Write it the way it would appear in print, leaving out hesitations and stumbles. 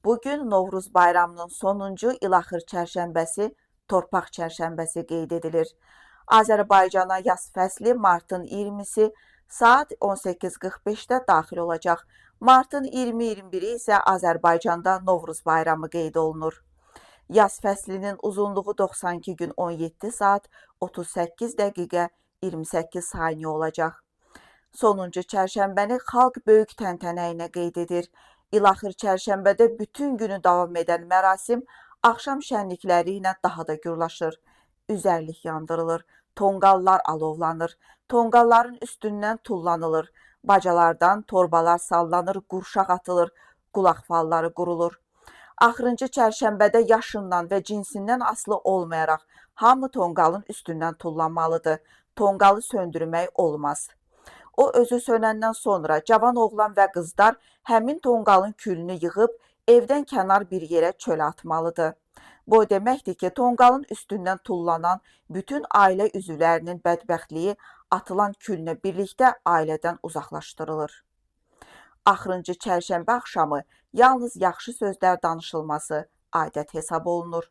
Bu gün Novruz bayramının sonuncu ilaxır çərşənbəsi, torpaq çərşənbəsi qeyd edilir. Azərbaycana yaz fəsli martın 20-si saat 18:45-də daxil olacaq. Martın 20-21-i isə Azərbaycanda Novruz bayramı qeyd olunur. Yaz fəslinin uzunluğu 92 gün 17 saat 38 dəqiqə 28 saniyə olacaq. Sonuncu çərşənbəni xalq böyük təntənə ilə qeyd edir. İlaxır çərşənbədə bütün günü davam edən mərasim axşam şənlikləri ilə daha da gürlaşır. Üzərlik yandırılır, tonqallar alovlanır, tonqalların üstündən tullanılır, bacalardan torbalar sallanır, qurşaq atılır, qulaq falları qurulur. Axırıncı çərşənbədə yaşından və cinsindən asılı olmayaraq hamı tonqalın üstündən tullanmalıdır. Tonqalı söndürmək olmaz. O özü sönəndən sonra cavan oğlan və qızlar həmin tonqalın külünü yığıb evdən kənar bir yerə çölə atmalıdır. Bu o deməkdir ki, tonqalın üstündən tullanan bütün ailə üzvlərinin bədbəxtliyi atılan küllə birlikdə ailədən uzaqlaşdırılır. Axırıncı çərşənbə axşamı yalnız yaxşı sözlər danışılması adət hesab olunur.